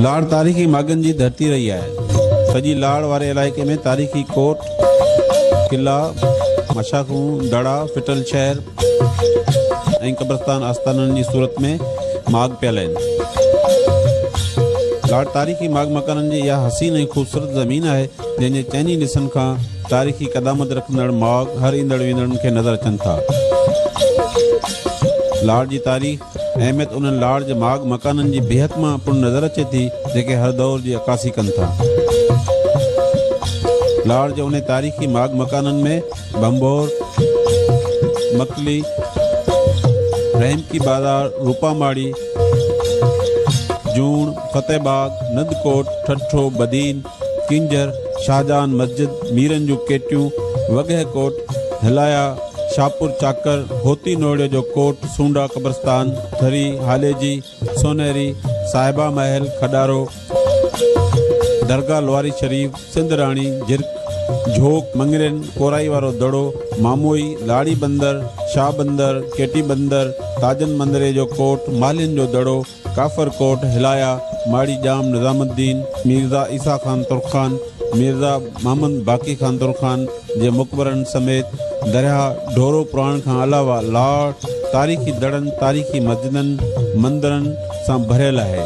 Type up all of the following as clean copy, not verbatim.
لاڙ تاريخي ماڳن جي ڌرتي رهي آهي. سڄي لاڙ واري علائقي ۾ تاريخي ڪوٽ، قلعا، مشاخون، دڙا، ڦٽل شهر ۽ قبرستان آستانن جي صورت ۾ ماڳ پيل آهن. لاڙ تاريخي ماڳ مڪانن جي اها حسين ۽ خوبصورت زمين آهي، جنهن جي چئني ڏسن کان تاريخي قدامت رکندڙ ماڳ هر ايندڙ ويندڙن کي نظر اچن ٿا. لاڙ جي تاريخ، اهميت انهن لاڙ جي ماڳ مڪانن جي بيهڪ مان پڻ نظر اچي ٿي، جيڪي هر دور جي عڪاسي ڪن ٿا. لاڙ جي انهي تاريخي ماڳ مڪانن ۾ ڀنڀور، مڪلي، رحمڪي بازار، روپاماڙي، جوڻ، فتح باغ، نندڪوٽ، ٺٽو، بدين، ڪينجهر، شاهجهان مسجد، ميرن جون ڪيٽيون، وڳهه ڪوٽ، هلايا، شاهپور چاڪر، هوتي نوڙيو جو ڪوٽ، سونڊا قبرستان، ٿري، هاليجي، سونهري، صاحبه محل، کڏارو، درگاهه لواري شريف، سنڌ راڻي، جھرڪ، جھوڪ، مڱرين، ڪورائي وارو دڙو، ماموئي، لاڙي بندر، شاهه بندر، ڪيٽي بندر، تاجن مندري جو ڪوٽ، مالهين جو دڙو، ڪافر ڪوٽ، هلايا، ماڙي ڄام نظام الدين، ميرزا عيسيٰ خان ترخان، ميرزا محمد باقي خان ترخان جي مقبرن سميت درياهه ڍورو پراڻ کان علاوه لاڙ تاريخي دڙن، تاريخي مسجدن، مندرن سان ڀريل آهي.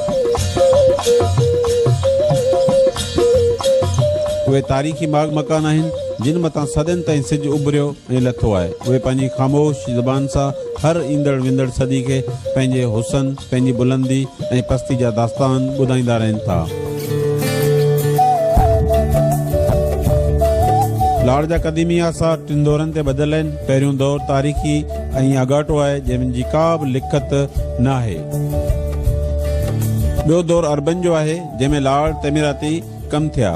اهي تاريخي ماڳ مڪان آهن، جن مٿان صدين تائين سج اڀريو ۽ لٿو آهي. اهي پنهنجي خاموش زبان سان هر ايندڙ ويندڙ صدي کي پنهنجي حسن، پنهنجي بلندي ۽ پستي جا داستان ٻڌائيندا رهن ٿا. لاڙ جا قديمي آثار ٽن دورن تي ٻڌل آهن. پهريون دور تاريخي ۽ آڳاٽو آهي، جنهن جي ڪا به لکت نه آهي. ٻيو دور عربن جو آهي، جنهن ۾ لاڙ تعميراتي ڪم ٿيا.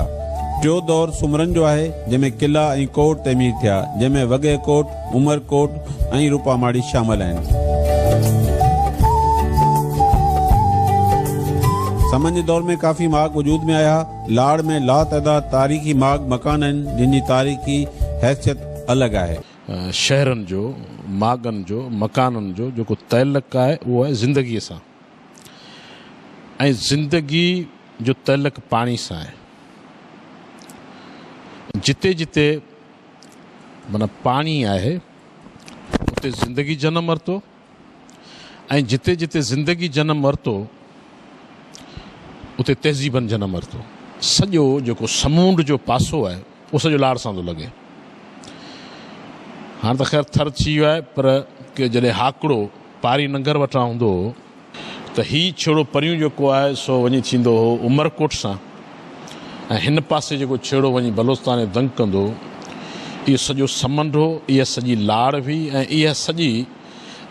ٽيون دور سومرن جو آهي، جنهن ۾ قلعا ۽ ڪوٽ تعمير ٿيا، جنهن ۾ وڳهه ڪوٽ، عمر ڪوٽ ۽ روپاماڙي شامل آهن. سمن جي دور ۾ ڪافي ماڳ وجود ۾ آيا. لاڙ ۾ لاتعداد تاريخي ماڳ مڪان آهن، جن جي تاريخي حيثيت الڳ آهي. شهرن جو، ماڳن جو، مڪانن جو جيڪو تعلق آهي اهو آهي زندگيء سان ۽ زندگي جو تعلق پاڻي سان آهي. جتي جتي معنيٰ پاڻي آهي اتي زندگي جنم ورتو ۽ جتي جتي زندگي جنم ورتو اتي تهذيبن جنم ورتو. سڄو جيڪو سمونڊ جو پاسو آهي اهو سڄو لاڙ سان ٿو لڳي. هاڻ ته خير ٿر ٿي ويو آهي پر جڏهن هاڪڙو پاري ننگر وٽان هوندو هو ته هي ڇيڙو پريون جيڪو آهي سو وڃي ٿيندو هو عمرڪوٽ سان ۽ هن پاسي جيڪو ڇيڙو وڃي بلوچستان جو دنگ ڪندو هو. اهو سڄو سمنڊ هو، اها سڄي لاڙ هئي ۽ اها سڄي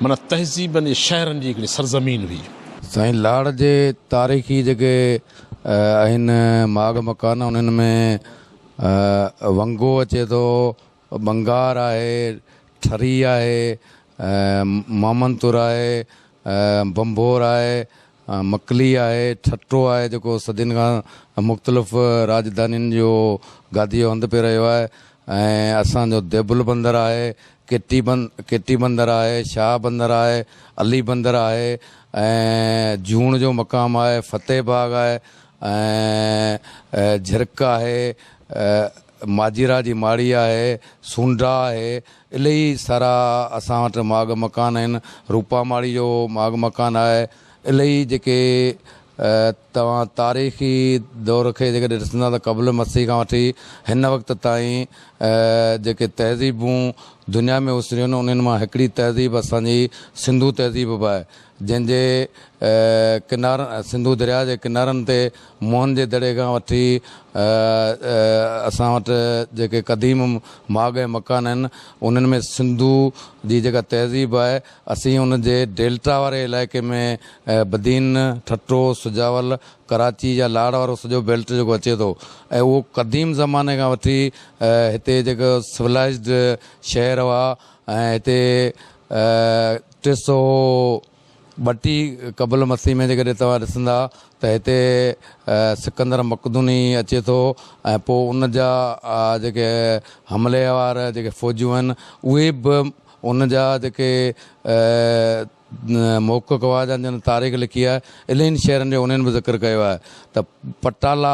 معنيٰ تهذيبن جي شهرن جي هڪڙي سرزمين هئي. سائين لاڙ جي تاريخي جيڪي آهن ماڳ مڪان انهن ۾ ونگو اچي ٿو، ٻنگار آهي، ٺري آهي، مامنتور آهي، ڀنڀور آهي، مڪلي آهي، ٺٽو آهي جيڪو صدين کان مختلف راڄڌانين جو گاديء جو هنڌ پئي رهيو آهي ۽ اسان جو ديبل بندر آهي، ڪيٽي ڪيٽي بندر آهي، شاهه بندر آهي، علي بندر آهي ۽ جوڻ جو مقام آهي، فتح باغ آهي ۽ جھرڪ آهي، ماجيرا جي ماڙي آهي، سونڊا آهي، الائي سارا اسان وٽ ماڳ مڪان آهن، روپا ماڙي جو ماڳ مڪان آهي، الائي جيڪي توهان تاريخي دور کي جيڪڏهن ڏسندا ته قبل مسيح کان وٺي هن وقت تائين جيڪي تهذيبون دنيا ۾ اسريون آهن انهن مان هڪڙي تهذيب اسان جي سنڌو تهذيب به آهي جنهن جي ڪنارن سنڌو درياء جي ڪنارن تي موهن جي دڙي کان وٺي اسان وٽ جيڪي قديم ماڳ ۽ مڪان آهن انهن ۾ سنڌو جي جيڪا تهذيب آهي اسين ان جي ڊيلٽا واري علائقي ۾ بدين، ٺٽو، سجاول، ڪراچي يا لاڙ وارو سڄو بيلٽ جيڪو اچي ٿو ۽ اهو قديم زماني کان وٺي هتي جيڪو سولائيزڊ شهر هئا ۽ هتي 332 قبل مسيح ۾ جيڪڏهن توهان ڏسندا ته هتي سڪندر مقدوني اچي ٿو ۽ پوء ان جا جيڪي حملي آور جيڪي فوجون آهن اهي به ان جا جيڪي محقق هئا جن جن تاريخ لکي آهي الهين شهرن جو انهن به ذڪر ڪيو آهي ته پٽالا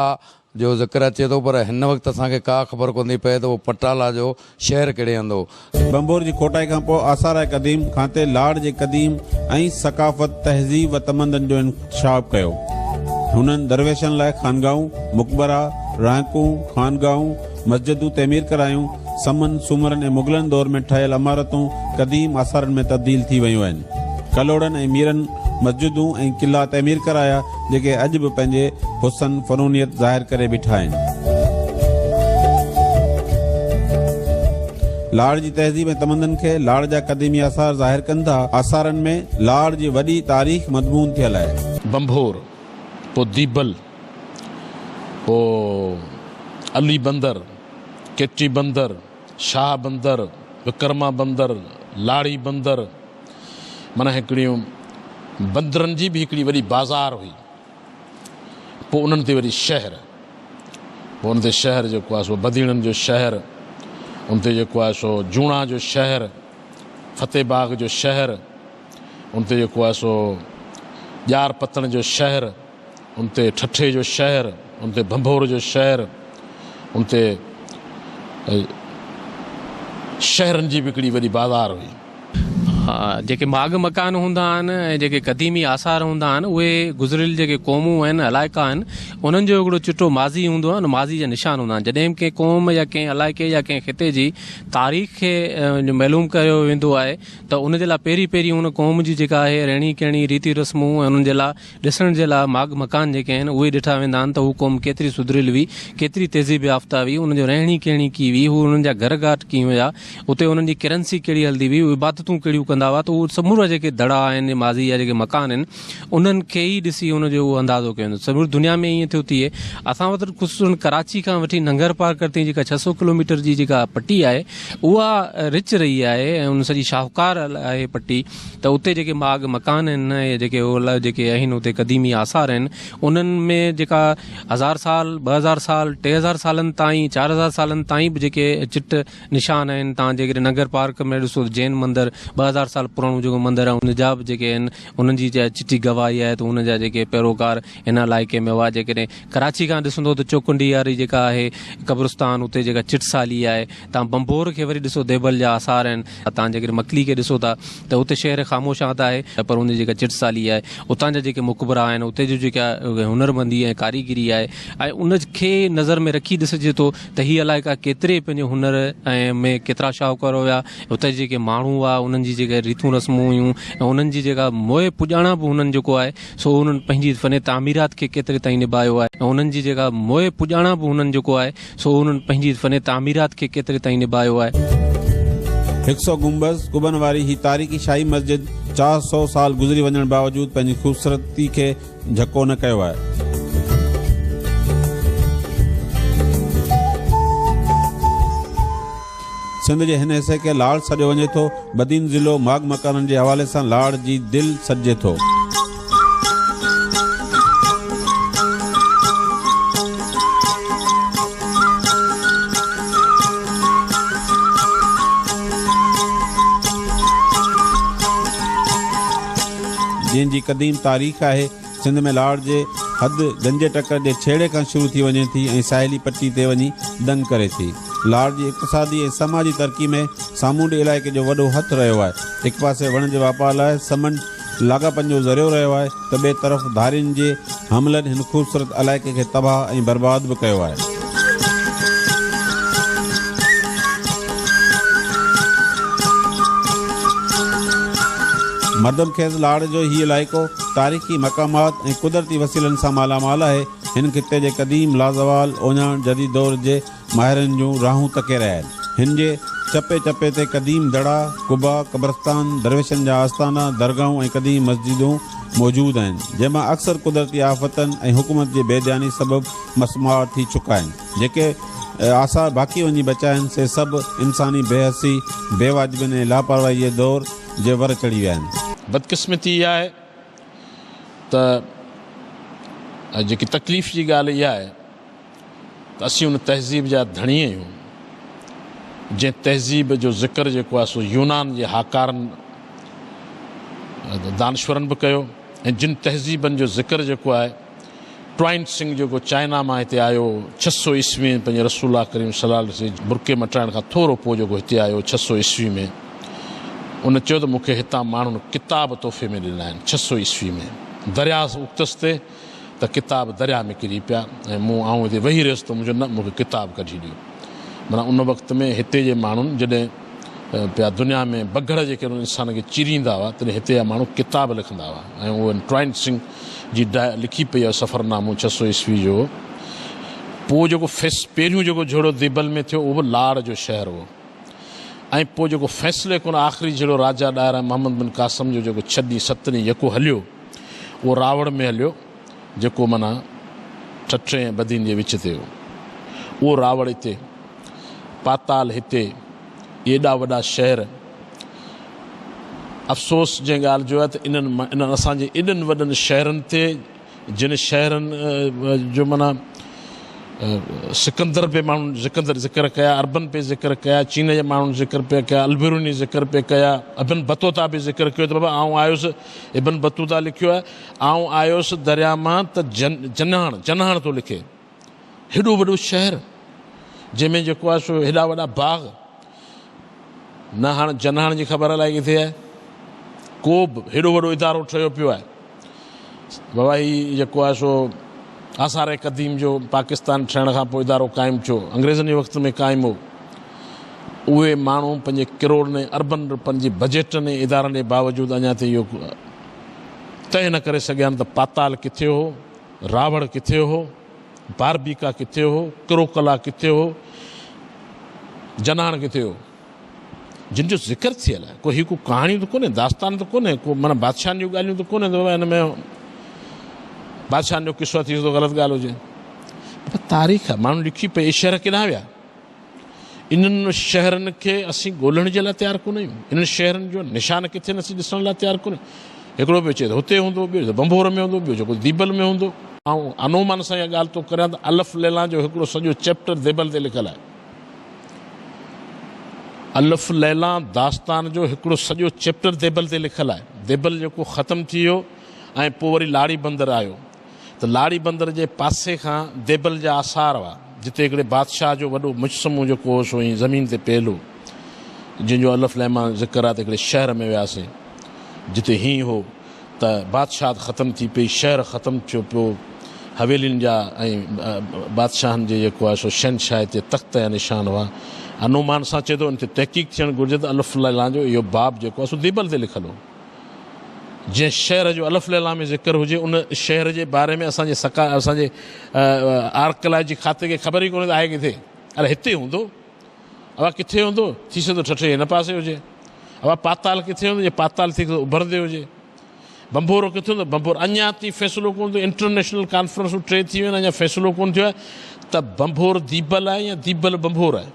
جو ذڪر اچي ٿو پر هن وقت اسان کي ڪا خبر ڪونه ٿي پئي ته اهو پٽالا جو شهر ڪهڙي هنڌ هو. ڀنڀور جي کوٽائي کان پوء آثار قديم کاتي لاڙ جي قديم ۽ ثقافت، تهذيب و تمدن جو انڪشاف ڪيو. هنن درويشن لاء خانگاهون، مقبرا، رانڪون، خانگاهون، مسجدون تعمير ڪرايون. سمن، سومرن ۽ مغلن دور ۾ ٺهيل عمارتون قديم آثارن ۾ تبديل ٿي ويون آهن. ڪلهوڙن ۽ ميرن مسجدون ۽ قلعا تعمير ڪرايا، جيڪي اڄ به پنهنجي حسن، فنونيت ظاهر ڪري بيٺا آهن. لاڙ جي تهذيب ۽ تمدن کي لاڙ جا قديمي آثار ظاهر ڪن ٿا. آثارن ۾ لاڙ جي وڏي تاريخ مضمون ٿيل آهي. ڀنڀور، پوء ديبل، پوء علي بندر، ڪيٽي بندر، شاهه بندر، وڪرما بندر، لاڙي بندر، معنيٰ هڪڙيون بندرن جي به هڪڙي وڏي بازار هئي. پوء انهن تي وري شهر، پوء ان تي شهر جيڪو آهي سو بديڻن جو شهر، ان تي جيڪو آهي سو جوڻا جو شهر، فتح باغ جو شهر، ان تي جيڪو آهي سو ڄار پتڻ جو شهر، ان تي ٺٽي جو شهر، ان تي ڀنڀور جو شهر، ان تي شهرن جي به هڪڙي وڏي بازار هئي. جيڪي ماڳ مڪان هوندا آهن ۽ جيڪي قديمي آثار هوندا آهن اهي گذريل جيڪي قومون آهن علائقا آهن انهن جو هڪڙو چٽو ماضي هوندو آهي ان ماضي جا نشان هوندا آهن جڏهن به ڪنهن قوم يا ڪنهن علائقي يا ڪنهن خطي جي تاريخ کي معلوم ڪيو ويندو آهي ته ان جي لاء پهرين پهرين ان قوم جي جيڪا آهي رهڻي ڪهڻي ريتي رسمون ۽ انهن جي لاء ڏسڻ جي لاء ماڳ مڪان جيڪي آهن اهي ڏٺا ويندا آهن ته هو قوم ڪيتري سڌريل هئي، ڪيتري تهذيب يافته هئي، انهن جو رهڻي ڪهڻي ڪيئن هئي، هو انهن جا گهر گهاٽ ڪيئن هيا، اتي انهن جي ڪرنسي ڪهڙي هلندي هئي، هو عبادتون ڪهڙيون ڪندا هئا ته اهي سمورا جيڪي دڙا آهن ماضي جا جيڪي مڪان آهن انهن کي ئي ڏسي ان جو اهو اندازو ڪيو ويندو. سموري دنيا ۾ ائين ٿيو ٿئي. اسان وٽ خصوصن ڪراچي کان وٺي ننگر پارڪر تائين جيڪا 600 ڪلوميٽر جي جيڪا پٽي آهي اها رچ رهي آهي ۽ ان سڄي شاهوڪار آهي پٽي. ته اتي جيڪي ماڳ مڪان آهن يا جيڪي اولهه جيڪي آهن اتي قديمي آثار آهن انهن ۾ جيڪا هزار سال 2000 سال 3000 سالن تائين 4000 سالن تائين به جيڪي چٽ نشان آهن تان جيڪڏهن ننگر پارڪ ۾ ڏسو ته جين مندر 2000 سال پراڻو جيڪو مندر آهي ان جا به جيڪي آهن انهن جي چٽي گواهي آهي ته ان جا جيڪي پيروڪار هن علائقي ۾ هئا جيڪڏهن ڪراچي کان ڏسندو ته چوڪنڊي واري جيڪا آهي قبرستان اتي جيڪا چٽسالي آهي تان بمبور کي وري ڏسو ديبل جا آثار آهن. تان جيڪڏهن مڪلي کي ڏسو ٿا ته اتي شهر خاموشات آهي پر ان جي جيڪا چٽسالي آهي اتان جا جيڪي مقبرا آهن اتي جو جيڪا هنرمندي ۽ ڪاريگري آهي ۽ ان کي نظر ۾ رکي ڏسجي ٿو ته هي علائقا ڪيتري پنهنجي هنر ۽ ۾ ڪيترا شاهوڪار هيا اتي جي جيڪي ماڻهو هئا انهن جي جيڪا ريتون رسمون هيون ۽ انهن جي جيڪا موئي پڄاڻا به هنن جيڪو آهي سو انهن پنهنجي فن تعميرات کي ڪيتري تائين نڀايو آهي ۽ انهن جي جيڪا موئي پڄاڻا به هنن جيڪو آهي سو انهن پنهنجي فن تعميرات کي ڪيتري تائين نڀايو آهي. هڪ سئو گنبذ قبن واري هي تاريخي شاهي مسجد 400 سال گذري وڃڻ باوجود پنهنجي خوبصورتي کي جهڪو نه ڪيو آهي. سنڌ جي هن حصي کي لاڙ سڏيو وڃي ٿو. بدين ضلعو ماڳ مڪانن جي حوالي سان لاڙ جي دل سڏجي ٿو. جنهن جي قديم تاريخ آهي. سنڌ ۾ لاڙ جي حد گنجي ٽڪر جي ڇيڙي کان شروع ٿي وڃي ٿي ۽ ساحلي پٽي تي وڃي دنگ ڪري ٿي. لاڙ جي اقتصادي ۽ سماجي ترقي ۾ سامونڊي علائقي جو وڏو هٿ رهيو آهي. هڪ پاسي وڻج واپار لاء سمنڊ لاڳاپن جو ذريعو رهيو آهي ته ٻئي طرف ڌارين جي حملن هن خوبصورت علائقي کي تباهه ۽ برباد به ڪيو آهي. مردم خيز لاڙ جو هي علائقو تاريخي مقامات ۽ قدرتي وسيلن سان مالا مال آهي. هن خطي جي قديم لازوال اوڃاڻ جديد دور جي ماهرن جون راهون تڪي رهيا آهن. هن جي چپي چپي تي قديم دڙا، قبا، قبرستان، درويشن جا آستانا، درگاهون ۽ قديم مسجدون موجود آهن، جنهن مان اڪثر قدرتي آفتن ۽ حڪومت جي بي ڌياني سبب مسمار ٿي چڪا آهن. جيڪي آثار باقي وڃي بچيا آهن، سي سڀ انساني بي حسي، بي واجبين ۽ لاپرواهي جي دور جي ور چڙهي ويا آهن. بدقسمتي اها آهي ته جيڪي تڪليف جي ڳالهه اها آهي ته اسين ان تهذيب جا ڌڻي آهيون، جنهن تهذيب جو ذڪر جيڪو آهي سو يونان جي هاڪارن دانشورن به ڪيو ۽ جن تهذيبن جو ذڪر جيڪو آهي ٽوائن سنگ جيڪو چائنا مان هتي آيو 600 عيسوي ۾ پنهنجي رسول الله ڪريم صلي الله عليه وسلم جي برقعي مٽائڻ کان ٿورو پوء جيڪو هتي آيو 600 عيسوي ۾ ان چيو ته مون کي هتان ماڻهن ڪتاب تحفي ۾ ڏنا آهن 600 عيسوي ۾ درياء اڪتس تي ته ڪتاب درياء ۾ ڪري پيا ۽ مون آئون هتي ويهي رهيس ته مون چيو نه مون کي ڪتاب ڪڍي ڏيو معنيٰ ان وقت ۾ هتي جي ماڻهن جڏهن پيا دنيا ۾ بگهڙ جيڪي انسان کي چيريندا هئا تڏهن هتي جا ماڻهو ڪتاب لکندا هئا ۽ اهو ٽوائن سنگ جي ڊاء لکي پئي آهي سفرنامو 600 عيسوي جو هو پوء جيڪو فيس پهريون جيڪو جهيڙو ديبل ۾ ٿيو اهو به لاڙ جو شهر هو ۽ پوء جيڪو فيصلي ڪن آخري جهيڙو راجا ڏاهر ۽ محمد بن قاسم جو جيڪو ڇهه ڏينهن ست ڏينهن يڪو هليو اهو راوڙ ۾ هليو جيڪو معنيٰ ٺٽي ۽ بدين جي وچ تي هو. اهو راوڙ اتي، پاتال هتي، ايڏا وڏا شهر. افسوس جنهن ڳالهه جو آهي ته انهن انهن اسان جي ايڏن وڏن شهرن تي جن شهرن جو معنيٰ سڪندر به ماڻهن ذڪندر ذڪر ڪيا، عربن پئي ذڪر ڪيا، چين جي ماڻهن ذڪر پئي ڪيا، البيروني ذڪر پئي ڪيا، ابن بطوطا به ذڪر ڪيو ته بابا آئون آيس، ابن بطوطا لکيو آهي، آئون آيس درياء مان ته جنهاڻ، جنهاڻ ٿو لکي، هيڏو وڏو شهر جنهن ۾ جيڪو آهي سو هيڏا وڏا باغ، نه هاڻ جنهاڻ جي خبر الائي ڪٿي آهي، ڪو به هيڏو وڏو ادارو ٺهيو پيو آهي. بابا هي جيڪو آهي سو آثار قديم جو پاڪستان ٺهڻ کان پوء ادارو قائم ٿيو، انگريزن جي وقت ۾ قائم هو. اهي ماڻهو پنهنجي ڪروڙن ۽ اربن روپين جي بجيٽن ۽ ادارن جي باوجود اڃا تائين اهو طئي نه ڪري سگهيا آهن ته پاتال ڪٿي هو، راوڙ ڪٿي هو، باربيڪا ڪٿي هو، ڪروڪلا ڪٿي هو، جناڻ ڪٿي هو. جن جو ذڪر ٿيل آهي، ڪو هي ڪو ڪهاڻيون ته ڪونهي، داستان ته ڪونهي، ڪو معنيٰ بادشاهن جون ڳالهيون ته ڪونهي ته بابا هن ۾ بادشاهن جو قصو ٿي ٿو غلط ڳالهه هجي. بابا تاريخ آهي، ماڻهو لکي پئي، اهي شهر ڪيڏانهن ويا؟ انهن شهرن کي اسين ڳولڻ جي لاء تيار ڪونه آهيون، انهن شهرن جو نشان ڪٿي آهن اسين ڏسڻ لاء تيار ڪونه آهيون. هڪڙو پيو چئي ته هتي هوندو، ٻيو چئي ته ڀنڀور ۾ هوندو، ٻيو چئي ڪو ديبل ۾ هوندو. آئون انومان سان اها ڳالهه ٿو ڪريان ته الف ليليٰ جو هڪڙو سڄو چيپٽر ديبل تي لکيل آهي. الف ليليٰ داستان جو هڪڙو سڄو چيپٽر ديبل تي لکيل آهي. ديبل جيڪو ختم ٿي ويو ۽ پوء وري لاڙي بندر آيو ته لاڙي بندر جي پاسي کان ديبل جا آثار هئا، جتي هڪڙي بادشاهه جو وڏو مجسمو جيڪو هو سو ائين زمين تي پيل هو، جنهن جو الف ليليٰ ذڪر آهي ته هڪڙي شهر ۾ وياسين، جتي هيئن هو. ته بادشاهت ختم ٿي پئي، شهر ختم ٿيو پيو، حويلين جا ۽ بادشاهن جي جيڪو آهي سو شهنشاهيت جي تخت جا نشان هئا. انومان سان چئي ٿو ان تي تحقيق ٿيڻ گهرجي ته الف ليليٰ جو اهو باب جيڪو آهي سو ديبل تي لکيل هو. جنهن شهر جو الف ليليٰ ۾ ذڪر هجي ان شهر جي باري ۾ اسان جي سڪا اسان جي آرڪلاجي کاتي کي خبر ئي ڪونهي ته آهي ڪٿي. اڙي هتي هوندو. اها ڪٿي هوندو؟ ٿي سگهي ٿو ٺٽي جي هن پاسي هجي. اها پاتال ڪٿي هوندو؟ جي پاتال ٿي سگهي ٿو اڀرندي هجي. ڀنڀورو ڪٿي هوندو؟ ڀنڀور اڃا تائين فيصلو ڪونه ٿيو. انٽرنيشنل ڪانفرنسون ٽي ٿي ويون آهن اڃا فيصلو ڪونه ٿيو آهي ته ڀنڀور ديبل آهي يا ديبل ڀنڀور آهي.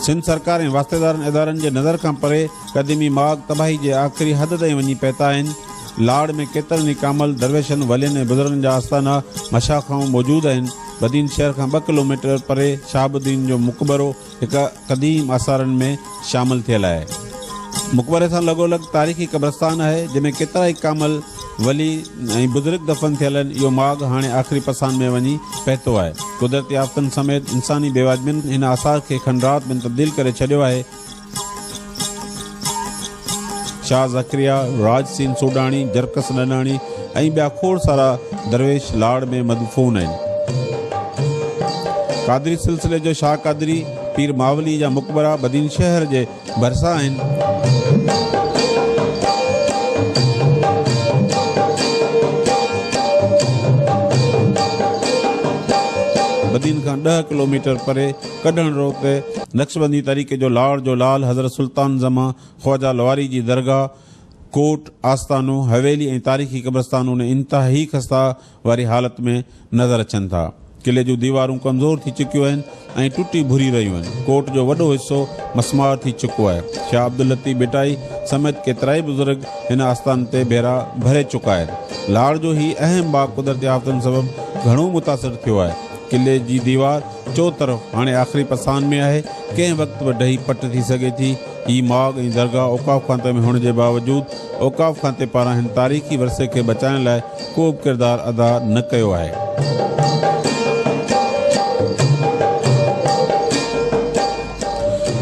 سنڌ سرڪار ۽ واسطيدارن ادارن جي نظر کان پري قديمي ماڳ تباهي جي آخري حد تائين وڃي پهتا آهن. لاڙ ۾ ڪيترن ئي ڪامل درويشن، ولين ۽ بزرگن جا آستانا، مشاخائون، موجود آهن. بدين شهر کان ٻه ڪلوميٽر پري شهاب الدين جو مقبرو هڪ قديم آثارن ۾ شامل ٿيل آهي. مقبري سان لڳولڳ تاريخي قبرستان آهي، جنهن ۾ ڪيترائي ڪامل، ولي ۽ بزرگ دفن ٿيل آهن. اهو ماڳ هاڻي آخري پساهن ۾ وڃي پهتو آهي. قدرتي آفتن سميت انساني بيواجبين هن آثار کي کنڊرات ۾ تبديل ڪري ڇڏيو آهي. شاهه زڪريا، راڄ سين سوڍاڻي، جرڪس ڏناڻي ۽ ٻيا کوڙ سارا درويش لاڙ ۾ مدفون آهن. قادري سلسلي جو شاهه قادري، پير ماولي جا مقبرا بدين شهر جي ڀرسان آهن. بدين کان ڏهه ڪلوميٽر پري ڪڍڻ روڊ تي نقشبندي طريقي جو لاڙ جو لال حضرت سلطان زمان خواجه لواري جي درگاهه، ڪوٽ، آستانو، حويلي ۽ تاريخي قبرستان ان انتهائي خسته واري حالت ۾ نظر اچن ٿا. قلعي جون ديوارون ڪمزور ٿي چڪيون آهن ۽ ٽٽي ڀري رهيون آهن. ڪوٽ جو وڏو حصو مسمار ٿي چڪو آهي. شاهه عبداللطيف ڀٽائي سميت ڪيترائي بزرگ هن آستان تي ڀيرا ڀري چڪا آهن. لاڙ جو هي اهم باغ قدرتي آفتن سبب گهڻو متاثر ٿيو آهي. قلعي جي ديوار چو طرف هاڻي آخري پساهن ۾ آهي، ڪنهن وقت به ڊهي پٽ ٿي سگهي ٿي. هي ماڳ ۽ درگاهه اوقاف کاتي ۾ هئڻ جي باوجود اوقاف کاتي پاران هن تاريخي ورثي کي بچائڻ لاء ڪو به ڪردار ادا نه ڪيو آهي.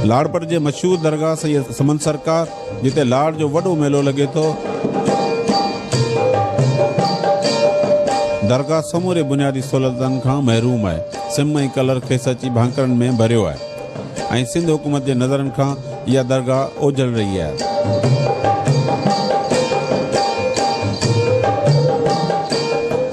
لاڙپٽ جي مشهور درگاهه سيد سمن سرڪار، جتي لاڙ جو وڏو ميلو لڳي ٿو. درگاهه سموري بنيادي سهولتن کان محروم آهي. سم ۽ ڪلر کيس اچي ڀانڪرن ۾ ڀريو آهي ۽ سنڌ حڪومت جي نظرن کان اها درگاهه اوجهل رهي آهي.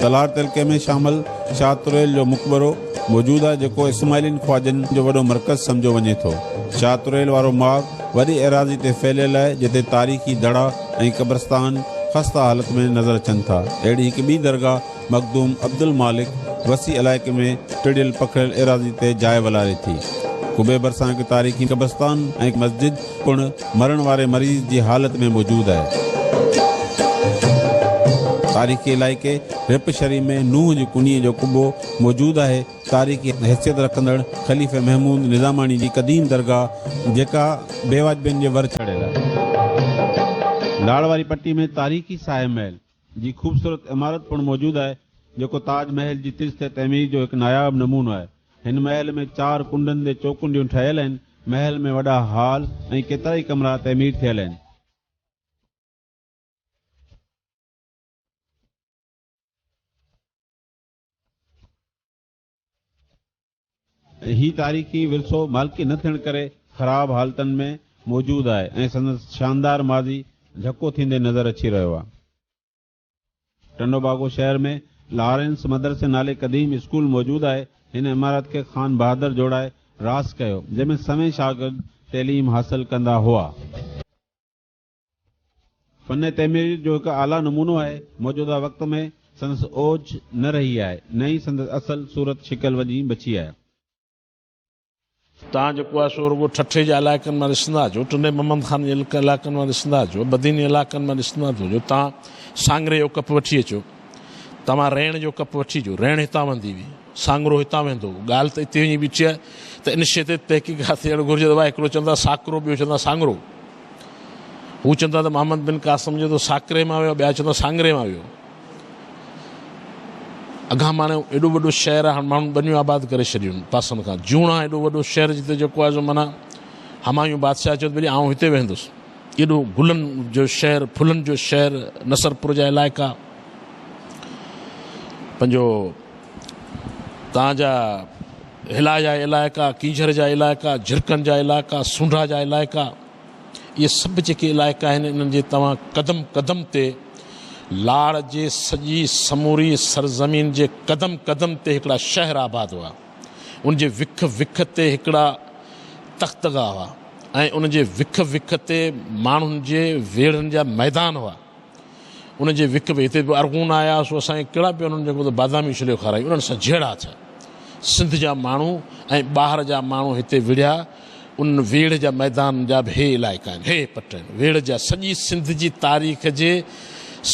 تلهار تعلقي ۾ شامل شاهه تريل جو مقبرو موجود آهي جيڪو اسماعيلين خواجن جو وڏو مرڪز سمجهيو وڃي ٿو. شاهه تريل وارو ماڳ وڏي ايراضي تي ڦهليل آهي جتي تاريخي دڙا ۽ قبرستان خسته حالت ۾ نظر اچن ٿا. اهڙي هڪ ٻي درگاهه مخدوم عبدالمالڪ وسيع علائقي ۾ ٽڙيل پکڙيل ايراضي تي جاء والاري ٿي. قبي ڀرسان هڪ تاريخي قبرستان ۽ مسجد پڻ مرڻ واري مريض جي حالت ۾ موجود آهي. تاريخي علائقي رپ شري ۾ نوح جي ڪنيء جو قبو موجود آهي. تاريخي حيثيت رکندڙ خليفي محمود نظاماڻي جي قديم درگاهه جيڪا بيواجبين جي ور چڙهيل آهي. لاڙ واري پٽي ۾ تاريخي ساهي محل جي خوبصورت عمارت پڻ موجود آهي، جيڪو تاج محل جي طرز تعمير جو هڪ ناياب نمونو آهي. هن محل ۾ چار ڪنڊن تي چوڪنڊيون ٺهيل آهن. محل ۾ وڏا هال ۽ ڪيترائي ڪمرا تعمير ٿيل آهن. هي تاريخي ورثو مالڪي نه ٿيڻ ڪري خراب حالتن ۾ موجود آهي ۽ سندس شاندار ماضي جهڪو ٿيندي نظر اچي رهيو آهي. ٽنڊوباگو شهر ۾ لارنس مدرسي نالي قديم اسڪول موجود آهي. هن عمارت کي خان بهادر جوڙائي راس ڪيو، جنهن ۾ سوين شاگرد تعليم حاصل ڪندا هئا. فن تعمير جو هڪ اعليٰ نمونو آهي. موجوده وقت ۾ سندس اوج نه رهي آهي، نه ئي سندس اصل صورت شڪل وڃي بچي آهي. توهان جيڪو آهي سو رڳو ٺٽي جي علائقن مان ڏسندا اچو، ٽنڊي محمد خان جي علائقن مان ڏسندا اچو، بدين جي علائقن مان ڏسندا ٿو اچو، توهان سانگري جو ڪپ وٺي اچو، توهان ريڻ جو ڪپ وٺي اچو، ريڻ هتان وهندي هئي، سانگرو هتان وهندو هو، ڳالهه ته اتي وڃي بيٺي آهي ته ان شيء تي تحقيقات ٿيڻ گهرجي ته ڀاء هڪڙو چوندا ساڪرو ٻيو چوندا سانگرو. هو چوندا ته محمد بن قاسم جو ته ساڪري مان ويو ٻيا چوندا سانگري مان ويو. اگهاماڻي ايڏو وڏو شهر آهي هاڻ ماڻهن ٻنيون آباد ڪري ڇڏيون پاسن کان. جوڻا ايڏو وڏو شهر جتي جيڪو آهي سو معنيٰ همايون بادشاهه چيو ته ڀلي آئون هتي ويهندس. ايڏو گلن جو شهر ڦلن جو شهر نصرپور جا علائقا پنهنجو تان جا هلا جا علائقا ڪينجهر جا علائقا جهرڪن جا علائقا سونڍا جا علائقا اهي سڀ جيڪي علائقا آهن انهن جي توهان قدم قدم تي لاڙ جي سڄي سموري سرزمين جي قدم قدم تي هڪڙا شهر آباد هئا ان جي وک وک تي هڪڙا تختگاهه هئا ۽ ان جي وک وک تي ماڻهن جي ويڙهن جا ميدان هئا ان جي وک به هتي به ارغون آيا سو اسان کي ڪهڙا پيا انهن جيڪو ته بادامي ڇليو کارائي انهن سان جهيڙا ٿيا سنڌ جا ماڻهو ۽ ٻاهر جا ماڻهو هتي وڙهيا ان ويڙهه جا ميدان جا به هي علائقا آهن هي پٽ آهن ويڙهه جا سڄي سنڌ جي تاريخ جي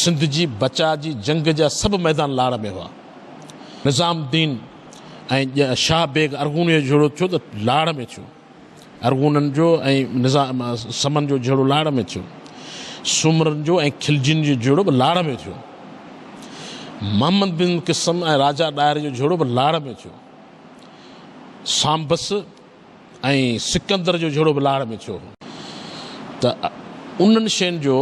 سنڌ جي بچاء جي جنگ جا سڀ ميدان لاڙ ۾ هئا نظام الدين ۽ شاهه بيگ ارغونيء جو جهيڙو ٿيو ته لاڙ ۾ ٿيو ارغونن جو ۽ نظام سمن جو جهيڙو لاڙ ۾ ٿيو. سومرن جو ۽ خلجين جو جهيڙو به لاڙ ۾ ٿيو. محمد بن قسم ۽ راجا ڏاهر جو جهيڙو به لاڙ ۾ ٿيو. سامبس ۽ سڪندر جو جهيڙو به لاڙ ۾ ٿيو هو. ته انهن شين جو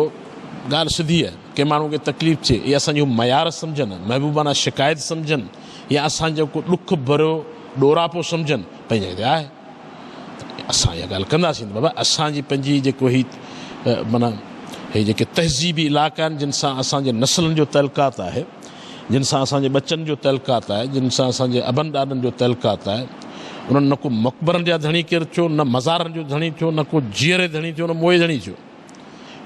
ڳالهه سڌي آهي. ڪنهن ماڻهو کي تڪليف ٿئي يا اسان جو معيار سمجهن، محبوبانه شڪايت سمجهن يا اسان جو ڪو ڏک ڀريو ڏوراپو سمجهن، پنهنجي جاء تي آهي. ته اسان اها ڳالهه ڪنداسين ته بابا اسان جي پنهنجي جيڪو هي معنيٰ هي جيڪي تهذيبي علائقا آهن جن سان اسان جي نسلن جو تعلقات آهي جن سان اسان جي ٻچن جو تعلقات آهي جن سان اسان جي ابن ڏاڏن جو تعلقات آهي انهن نه ڪو مقبرن جا ڌڻي ڪير ٿيو نه مزارن جو ڌڻي ٿيو نه ڪو جيئري ڌڻي ٿيو نه موئي ڌڻي ٿيو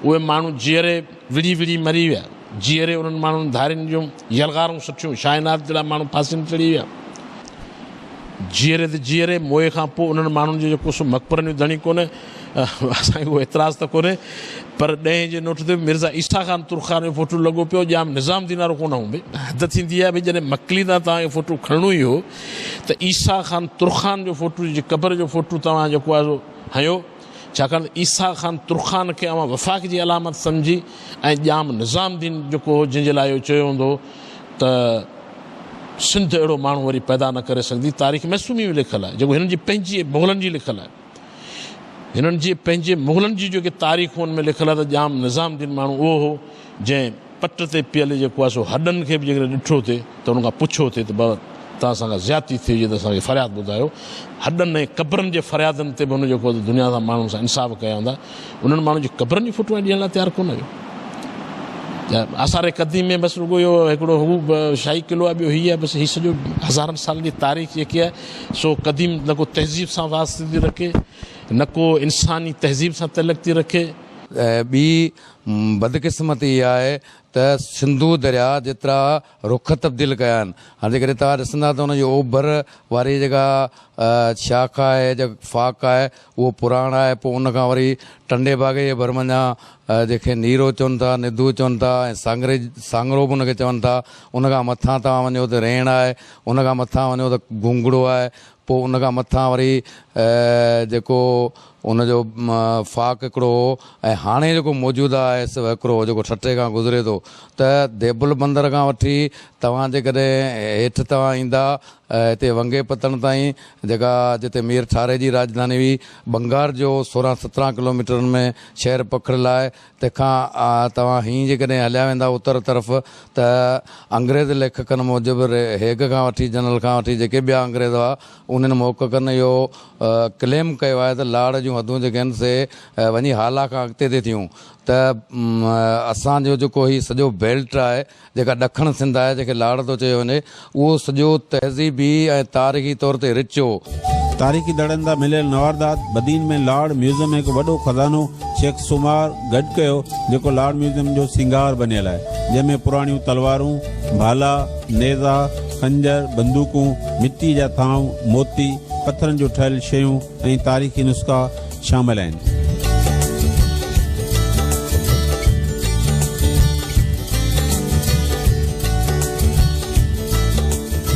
اهي ماڻهو جيئري وڙهي وڙهي مري ويا. جيئري انهن ماڻهن ڌارين جون يلغارون سٺيون. شاهناز جهڙا ماڻهو ڦاسين چڙهي ويا. جيئري ته جيئري، موئي کان پوء انهن ماڻهن جو جيڪو سو مقبرن جو ڌڻي ڪونهي، اسان کي ڪو اعتراض ته ڪونهي، پر ڏهين جي نوٽ تي به مرزا عيسيٰ خان ترخان جو فوٽو لڳو پيو، ڄام نظام الدين وارو ڪونه هو. ڀئي حد ٿيندي آهي، ڀئي جڏهن مڪلي تان توهان کي فوٽو کڻڻو ئي هو ته عيسيٰ خان ترخان جو فوٽو جي قبر جو فوٽو توهان جيڪو آهي سو هنيو، ڇاڪاڻ ته عيسيٰ خان ترخان کي اوهان وفاق جي علامت سمجهي ۽ ڄام نظام الدين جيڪو هو جنهن جي لاء اهو چيو ويندو هو ته سنڌ اهڙو ماڻهو وري پيدا نه ڪري سگهندي، تاريخ معصومي ۾ لکيل آهي جيڪو هنن جي پنهنجي مغلن جي لکيل آهي. هنن جي پنهنجي مغلن جي جيڪي تاريخون ۾ لکيل آهي ته ڄام نظام الدين ماڻهو اهو هو جنهن پٽ تي پيل جيڪو آهي سو هڏن کي به جيڪڏهن ڏٺو ٿي ته ان کان پڇيو ٿي ته بابا توهان سان ڪا زيادتي ٿي هجي ته اسان کي فرياد ٻڌايو. هڏن ۽ قبرن جي فريادن تي به هن جيڪو آهي دنيا سان ماڻهن سان انصاف ڪيا هوندا. انهن ماڻهن جي قبرن جي فوٽو ڏيڻ لاء تيار ڪونه هيو. آثار قديم ۾ بس رڳو اهو هڪڙو هو شاهي قلعو آهي ٻيو هي آهي بس هي سڄو هزارن سالن جي تاريخ جيڪي آهي سو قديم نه ڪو تهذيب سان واسطي ٿي رکي نه ڪو انساني تهذيب سان تعلق ٿي رکي. ٻي بدقسمتي اها آهي ته سنڌو درياء جيترا رخ تبديل ڪيا آهن هاڻي جيڪڏهن توهان ڏسندا ته ان جي اوڀر واري جيڪا شاخ آهي جيڪا ڦاڪ آهي اهو پراڻ آهي پوء ان کان وري ٽنڊي باگي جي ڀر منجهان جنهن کي نيرو چون ٿا ندو چون ٿا ۽ سانگري سانگرو به ان کي چون ٿا ان کان مٿان توهان وڃو ته ريڻ آهي ان کان مٿان وڃو ته گونگڙو آهي پوء ان کان مٿان وري جيڪو ان جو ڦاڪ هڪڙو هو ۽ هاڻي جيڪو موجوده آهي سو وهڪرو هو جيڪو ٺٽي کان گذري ٿو ته ديبل بندر کان وٺي توهان جيڪڏهن هيٺ توهان ايندا هتي ونگي پتڻ تائين جيڪا جتي مير ٺاري جي راڄڌاني هئي ٻنگار جو 16 17 ڪلوميٽرن ۾ شهر پکڙيل آهي تنهن کان توهان هيئن جيڪڏهن هليا ويندا اتر طرف ته انگريز ليکڪن موجب هيگ کان وٺي جنرل کان وٺي جيڪي ٻيا انگريز هئا انهن محققن اهو ڪليم ڪيو آهي ته لاڙ جون حدون جيڪي آهن سي وڃي هالا کان اڳتي تي ٿيون ته اسان جو جيڪو هي سڄو بيلٽ آهي جيڪا ڏکڻ سنڌ آهي جنهن کي لاڙ ٿو چيو وڃي اهو سڄو تهذيبي ۽ تاريخي طور تي رچ هو. تاريخي دڙن تان مليل نواردات، بدين ۾ لاڙ ميوزم ۾ هڪ وڏو خزانو شيخ سومار گڏ ڪيو جيڪو لاڙ ميوزيم جو سينگار بنيل آهي جنهن ۾ پراڻيون تلوارون، ڀالا، نيزا، خنجر، بندوقون، مٽي جا ٿانو، موتي، پٿرن جون ٺهيل شيون ۽ تاريخي نسخا شامل آهن.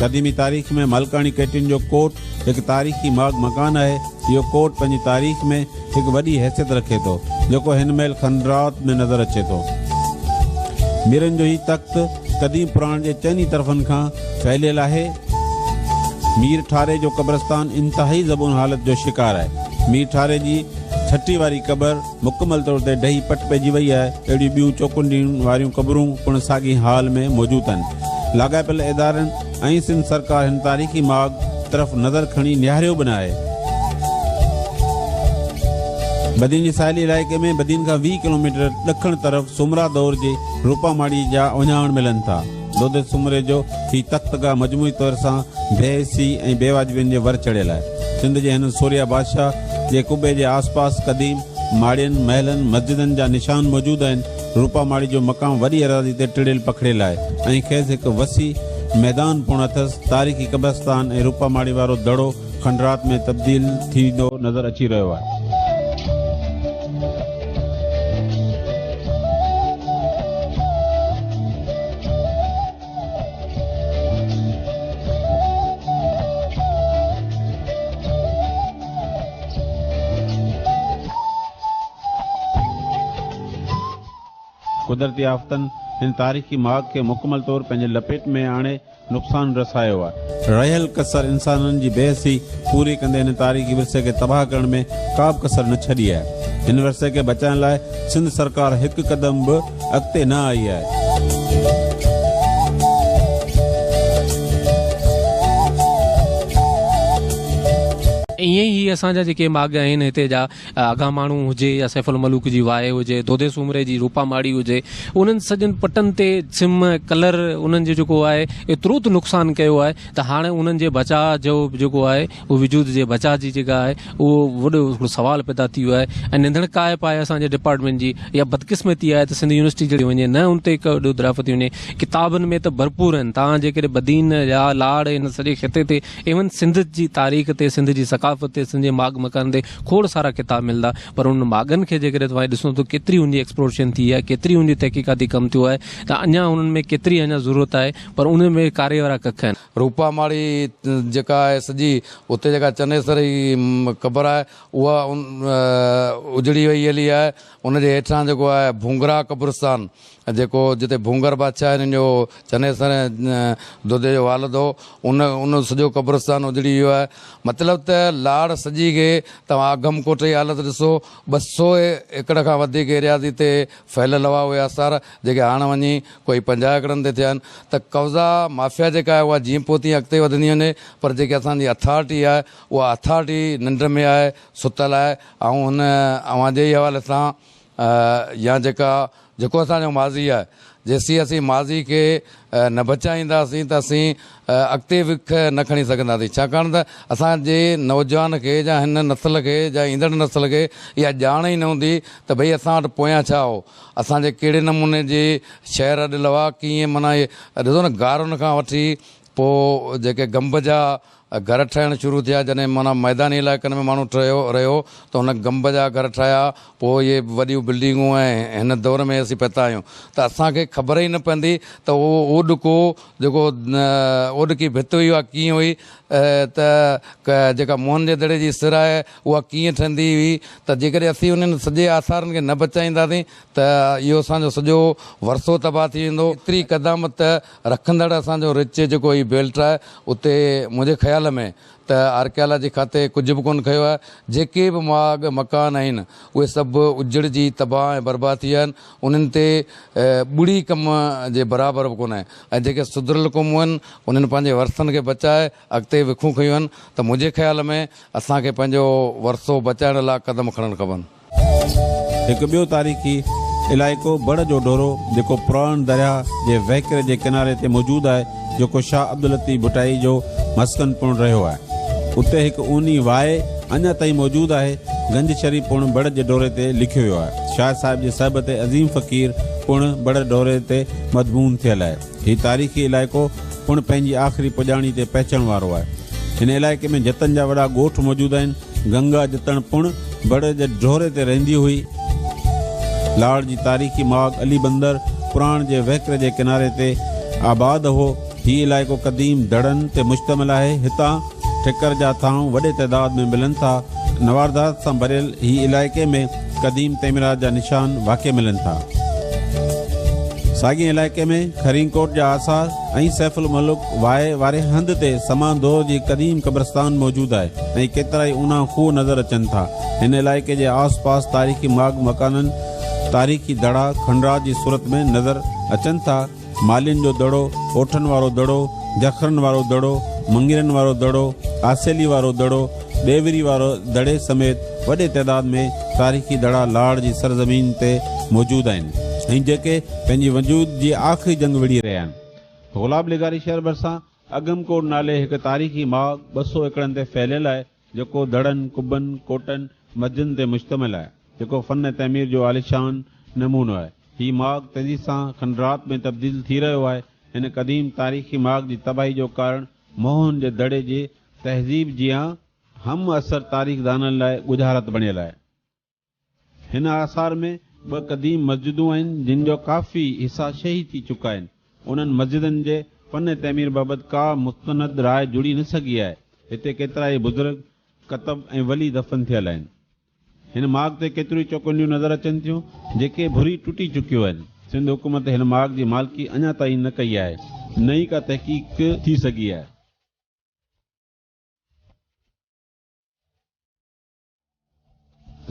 قديمي تاريخ ۾ ملڪاڻي ڪيٽين جو ڪوٽ هڪ تاريخي ماڳ مڪان آهي. اهو ڪوٽ پنهنجي تاريخ ۾ هڪ وڏي حيثيت رکي ٿو، جيڪو هن مهل کنڊرات ۾ نظر اچي ٿو. ميرن جو هي تخت قديم پراڻ جي چئني طرفن کان ڦهليل آهي. مير ٺاري جو قبرستان انتهائي زبون حالت جو شڪار آهي. مير ٺاري جي ڇٽي واري قبر مڪمل طور تي ڊهي پٽ پئجي وئي آهي. اهڙيون ٻيون چوڪنڊين واريون قبرون پڻ ساڳئي حال ۾ موجود آهن. لاڳاپيل ادارن ۽ سنڌ سرڪار هن تاريخي ماڳ طرف نظر کڻي نهاريو به ناهي. بدين جي ساحلي علائقي ۾ بدين کان 20 ڪلوميٽر ڏکڻ طرف سومرا دور جي روپا ماڙي جا اهڃاڻ ملن ٿا. دودي سومري جو هي تختگاهه مجموعي طور سان بي حسي ۽ بي واجبين جي ور چڙهيل آهي. سنڌ جي هن سورهيه بادشاهه جي قبي جي آس پاس قديم ماڙين، محلن، مسجدن جا نشان موجود آهن. روپا ماڙي جو مقام وڏي ايراضي تي ٽڙيل پکڙيل آهي ۽ کيس هڪ وسيع ميدان پڻ اٿس. تاريخي قبرستان ۽ روپا ماڙي وارو دڙو کنڊرات ۾ تبديل ٿيندو نظر اچي رهيو آهي. قدرتي آفتن هن تاريخي ماڳ کي مڪمل طور پنهنجي لپيٽ ۾ آڻي نقصان رسايو آهي. رهيل ڪسر انسانن جي بي حسي پوري ڪندي هن تاريخي ورثي کي تباهه ڪرڻ ۾ ڪا به ڪسر نه ڇڏي آهي. هن ورثي کي بچائڻ لاء سنڌ سرڪار هڪ قدم به اڳتي نه آئي آهي. ائين ئي هي اسان جا جيڪي ماڳ آهن هتي جا آگاماڻو هجي يا سيف الملوڪ جي واهي هجي، دودي سومري جي روپا ماڙي هجي، انهن سڄن پٽن تي سم، ڪلر انهن جو جيڪو آهي ايترو ته نقصان ڪيو آهي ته هاڻي انهن جي بچاء جو جيڪو آهي اهو وجود جي بچاء جي جيڪا آهي اهو وڏو هڪڙو سوال پيدا ٿي ويو آهي ۽ ننڌڻڪائپ آهي اسان جي ڊپارٽمينٽ جي اها بدقسمتي آهي ته سنڌ يونيورسٽي جهڙي وڃي نه ان تي ڪو ايڏو درافت ٿي وڃي ڪتابن ۾ ته ڀرپور آهن توهان جيڪڏهن بدين يا لاڙ هن سڄي خطي تي ايون سنڌ جي تاريخ تي، سنڌ جي ثقافت تي، سنڌ جي ماڳ مڪانن تي کوڙ سارا ڪتاب ملندا پر انهن ماڳن کي جيڪڏهن توهان ڏسو ته ڪيتري ان جي ايڪسپلوريشن ٿي آهي، ڪيتري ان جي تحقيقاتي ڪم ٿيو آهي ته اڃا انهن ۾ ڪيتري اڃا ضرورت آهي پر ان ۾ ڪاري وارا ڪک آهن. روپا ماڙي جيڪا آهي سڄي اتي جيڪا چنيسر جي قبر آهي اها اجڙي وئي هلي آهي ان جي هيٺان جيڪو آهي ڀونگرا قبرستان جيڪو جتي ڀونگر بادشاهه هنن جو چنيسر ۽ دودي جو والد هو، ان ان سڄو قبرستان اجڙي ويو آهي. مطلب ته لاڙ سڄي کي توهان اگهم ڪوٽ جي حالت ڏسو، 200 ايڪڙ کان وڌيڪ ايرياضي تي ڦهليل هئا اهي آثار، جيڪي هاڻ وڃي ڪوئي 50 ايڪڙن تي ٿيا آهن ته قبضا مافيا جيڪا آهي اها جيئن پوء تيئن اڳتي وڌندي وڃي پر جيڪي اسان جي اٿارٽي آهي اها اٿارٽي ننڊ ۾ آهي، ستل آهي. آئون هن اوهان جي ئي حوالي سان يا جيڪا جيڪو اسان جو ماضي آهي جيسين اسين ماضي کي نه بچائينداسين ته اسين اڳتي وک نه کڻي سگهنداسين ڇاڪاڻ ته اسان جي نوجوان کي يا هن نسل کي يا ايندڙ نسل کي اها ڄاڻ ئي نه هوندي ته ڀئي اسان وٽ پويان ڇا هو اسان جي ڪهڙي نموني جي شهر اڏيل هئا ڪيئن معنيٰ ڏسو نه غارن کان وٺي پوء جيڪي گنب جا گهر ٺهڻ شروع ٿيا، جڏهن معنيٰ ميداني علائقن ۾ ماڻهو ٺهيو رهيو ته هن گنب جا گهر ٺاهيا، پوء اهي وڏيون بلڊنگون ۽ هن دور ۾ اسين پهتا آهيون ته اسان کي خبر ئي نه پوندي ته اهو اوڏڪو جيڪو اوڏڪي ڀت هئي اها ڪيئن هئي ته جيڪا موهن جي دڙي جي سر آهي اها ڪيئن ٺهندي هئي ته جيڪڏهن اسين انهن سڄي آثارن کي نه بچائينداسين ته اهو اسان جو سڄو ورثو تباهه ٿي ويندو. ايتري قدامت رکندڙ اسان جو رچ جيڪو هي بيلٽ آهي اتي منهنجي خيال ۾ ته آرڪيالاجي کاتي ڪجهه به ڪونه کنيو آهي جيڪي به ماڳ مڪان آهن اهي سڀ اجڙجي تباهه ۽ برباد ٿي ويا آهن انهن تي ٻڙي ڪم جي برابر به ڪونه آهي ۽ جيڪي سڌريل قومون آهن انهن پنهنجي ورثن کي بچائي اڳتي وکون کنيون آهن ته منهنجي خيال ۾ اسان کي پنهنجو ورثو بچائڻ لاء قدم کڻڻ کپن. هڪ ٻيو تاريخي علائقو بڙ جو ڍورو جيڪو پراڻ درياهه جي وهڪري جي ڪناري تي موجود آهي جيڪو شاهه عبداللطيف ڀٽائي جو مسڪن پڻ رهيو آهي. اتي هڪ اونهي واء اڃا تائين موجود آهي. گنج شريف پڻ بڙ جي ڍوري تي لکيو ويو آهي. شاهه صاحب جي صحبت عظيم فقير پڻ بڙ ڍوري تي مدفون ٿيل آهي. هي تاريخي علائقو پڻ پنهنجي آخري پڄاڻي تي پهچڻ وارو آهي. هن علائقي ۾ جتن جا وڏا ڳوٺ موجود آهن. گنگا جتڻ پڻ بڙ جي ڍوري تي رهندي هئي. لاڙ جي تاريخي ماڳ علي بندر پراڻ جي وهڪري جي ڪناري تي آباد هو. هي علائقو قديم دڙن تي مشتمل آهي. هتان ٺڪر جا ٿانو وڏي تعداد ۾ ملن ٿا. نواردات سان ڀريل هي علائقي ۾ قديم تعميرات جا نشان واقع ملن ٿا. ساڳئي علائقي ۾ خرينڪوٽ جا آثار ۽ سيف الملوڪ واء واري هنڌ تي سمان دور جي قديم قبرستان موجود آهي ۽ ڪيترائي اونها کوهه نظر اچن ٿا. هن علائقي جي آس پاس تاريخي ماڳ مڪانن، تاريخي دڙا کنڊرات جي صورت ۾ نظر اچن ٿا. مالين جو دڙو، اوٺن وارو دڙو، جکرن وارو دڙو، مڱيرن وارو دڙو، آسيلي وارو دڙو، ڏيوري وارو دڙي سميت وڏي تعداد ۾ تاريخي دڙا لاڙ جي سرزمين تي موجود آهن ۽ جيڪي پنهنجي وجود جي آخري جنگ وڙهي رهيا آهن. گلاب لغاري شهر ڀرسان اگهم ڪوٽ نالي هڪ تاريخي ماڳ 200 ايڪڙن تي ڦهليل آهي، جيڪو دڙن، قبن، ڪوٽن، مسجدن تي مشتمل آهي، جيڪو فن تعمير جو عاليشان نمونو آهي. هي ماڳ تيزي سان کنڊرات ۾ تبديل ٿي رهيو آهي. هن قديم تاريخي ماڳ جي تباهي جو ڪارڻ موهن جي دڙي جي تهذيب جيان همعصر تاريخدانن لاء ڳجهارت بڻيل آهي. هن آثار ۾ ٻه قديم مسجدون آهن، جن جو ڪافي حصا شهيد ٿي چڪا آهن. انهن مسجدن جي فن تعمير بابت ڪا مستند راء جڙي نه سگهي آهي. هتي ڪيترائي بزرگ، قطب ۽ ولي دفن ٿيل آهن. هن ماڳ تي ڪيتريون ئي چوڪنڊيون نظر اچن ٿيون، جيڪي ڀري ٽٽي چڪيون آهن. سنڌ حڪومت هن ماڳ جي مالڪي اڃا تائين نه ڪئي آهي، نه ئي ڪا تحقيق ٿي سگهي آهي.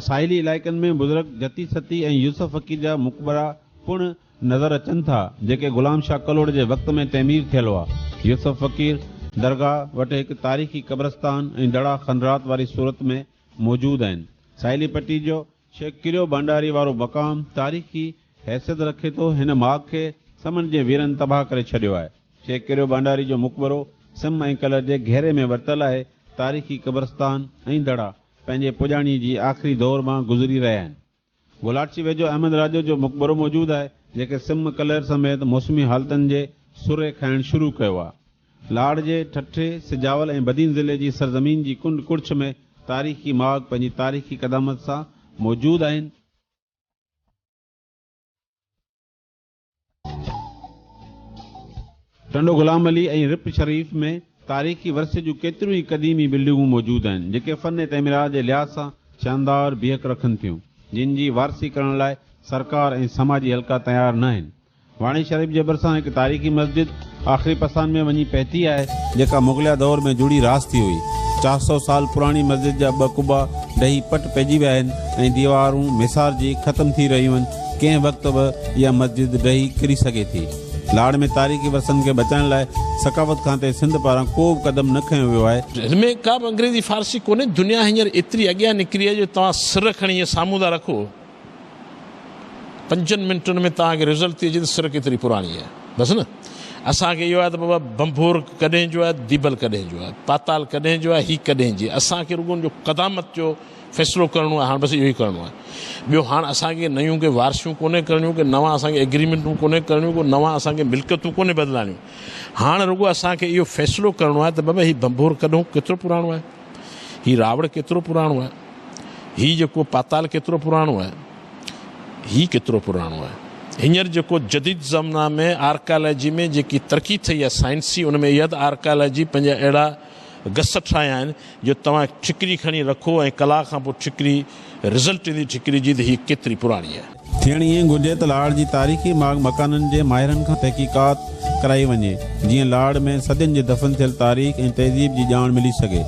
ساحلي علائقن ۾ بزرگ جتي ستي ۽ يوسف فقير جا مقبرا پڻ نظر اچن ٿا، جيڪي غلام شاهه ڪلهوڙي جي وقت ۾ تعمير ٿيل هئا. يوسف فقير درگاهه وٽ هڪ تاريخي قبرستان ۽ دڙا کنڊرات واري صورت ۾ موجود آهن. ساحلي پٽي جو شيخ ڪريو ڀانڊاري وارو مقام تاريخي حيثيت رکي ٿو. هن ماڳ کي سمن جي ويرن تباهه ڪري ڇڏيو آهي. شيخ ڪريو ڀانڊاري جو مقبرو سم ۽ ڪلر جي گهيري ۾ ورتل آهي. تاريخي قبرستان ۽ دڙا پنهنجي پڄاڻي جي آخري دور مان گذري رهيا آهن. گولاڙچي ويجهو احمد راڄو جو مقبرو موجود آهي، جيڪي سم ڪلر سميت موسمي حالتن جي سري کائڻ شروع ڪيو آهي. لاڙ جي ٺٽي، سجاول ۽ بدين ضلعي جي سرزمين جي ڪنڊ ڪڙڇ ۾ تاريخي ماڳ پنهنجي تاريخي قدامت سان موجود آهن. ٽنڊو غلام علي ۽ رپ شريف ۾ تاريخي ورثي جون ڪيتريون ئي قديمي بلڊنگون موجود آهن، جيڪي فن تعميرات جي لحاظ سان شاندار بيهڪ رکن ٿيون، جن جي وارثي ڪرڻ لاء سرڪار ۽ سماجي حلقا تيار ناهن. واڻي شريف جي ڀرسان هڪ تاريخي مسجد آخري پسان ۾ وڃي پهتي آهي، جيڪا مغليه دور ۾ جڙي راس ٿي هئي. 400 سال پراڻي مسجد جا ٻه قبا ڊهي پٽ پئجي ويا آهن ۽ ديوارون ميسارجي ختم ٿي رهيون آهن. ڪنهن وقت به اها مسجد ڊهي ڪري سگهي ٿي. لاڙ ۾ تاريخي ورثن کي بچائڻ لاء ثقافت کاتي سنڌ پاران ڪو به قدم نه کنيو ويو آهي. هن ۾ ڪا به انگريزي فارسي ڪونهي، دنيا هينئر ايتري اڳيان نڪري آهي جو توهان سر کڻي ائين سامهون ٿا رکو، پنجن منٽن ۾ توهان کي رزلٽ ٿي اچي ته سر ڪيتري پراڻي آهي. بس نه اسان کي اهو آهي ته بابا ڀنڀور ڪڏهن جو آهي، ديبل ڪڏهن جو آهي، پاتال ڪڏهن جو آهي، هي ڪڏهن جي، اسان کي رڳو ان جو قدامت جو فيصلو ڪرڻو آهي هاڻ بس اهو ئي ڪرڻو آهي ٻيو هاڻ اسان کي نيون ڪي وارثيون ڪونهي ڪرڻيون ڪي نوان اسان کي ايگريمينٽون ڪونهي ڪرڻيون ڪو نوان اسان کي ملڪيتون ڪونهي بدلائڻيون هاڻ رڳو اسان کي اهو فيصلو ڪرڻو آهي ته بابا هي ڀنڀور ڪڏهن ڪيترو پراڻو آهي هي راوڙ ڪيترو پراڻو آهي هي جيڪو پاتال ڪيترو پراڻو آهي هي ڪيترو پراڻو آهي هينئر جيڪو جديد زمنا ۾ آرڪالاجي ۾ جيڪي ترقي ٿي آهي سائنسي ان ۾ اها ته آرڪالاجي پنهنجا اهڙا گس ٺاهيا آهن جو توهان ٺڪري کڻي رکو ۽ ڪلاڪ کان پوء ٺڪري رزلٽ ايندي ٺڪري جي ته هيء ڪيتري پراڻي آهي. ٿيڻ ائين گهرجي ته لاڙ جي تاريخي ماڳ مڪانن جي ماهرن کان تحقيقات ڪرائي وڃي، جيئن لاڙ ۾ صدين جي دفن ٿيل تاريخ ۽ تهذيب جي ڄاڻ ملي سگهي.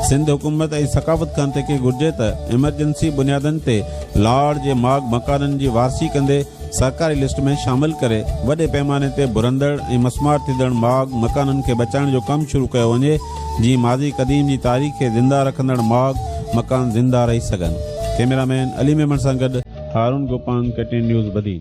سنڌ حڪومت ۽ ثقافت کاتي کي گهرجي ته ايمرجنسي بنيادن تي لاڙ جي ماڳ مڪانن جي وارثي ڪندي سرڪاري لسٽ ۾ شامل ڪري وڏي پئماني تي ڀرندڙ ۽ مسمار ٿيندڙ ماڳ مڪانن کي بچائڻ جو ڪم شروع ڪيو وڃي جيئن ماضي قديم جي تاريخ کي زنده رکندڙ ماڳ مڪان زنده رهي سگهن. ڪئميرا مين علي ميمڻ سان گڏ هارون گوپانگ، ڪي ٽي اين نيوز، بدين.